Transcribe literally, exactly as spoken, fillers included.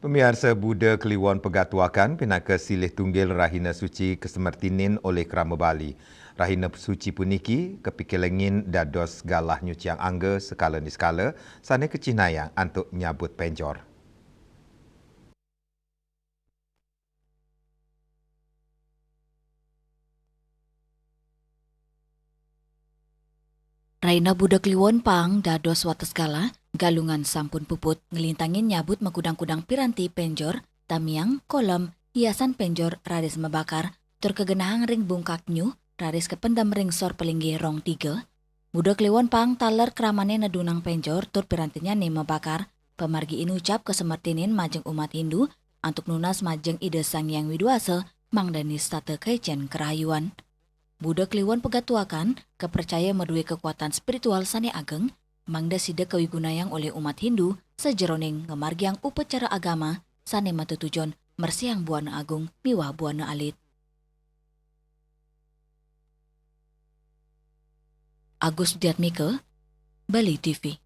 Pamiarsa, Buda Kliwon Pegatuakan pinaka silih tunggil rahina suci kasemertinin olih krama Bali. Rahina suci puniki kapikelengin dados galah nyuciang angga sekala niskala sane kacihnayang antuk nyabut penjor. Rahina Buda Kliwon pang dados wates galah, Galungan sampun puput nglintangin nyabut makudang-kudang piranti penjor, tamiang, kolom, hiasan penjor raris mabakar, tur kagenahang ring bungkak nyuh, raris kapendem ring sor palinggih rong tiga. Buda Kliwon pang taler kramane nedunang penjor tur pirantinyane mabakar, pamargi inucap kasemertinin majeng umat Hindu antuk nunas majeng Ida Sang Hyang Widwasa mangdane setata kaicen karahayuan. Buda Kliwon Pegatuakan kapercaya madue kakuatan spiritual sane ageng, mangda sida kawigunayang olih umat Hindu sajeroning ngamargiang upacara agama sane matetujon mersihang buana agung miwah buana alit. Agus Diatmika, Bali T V.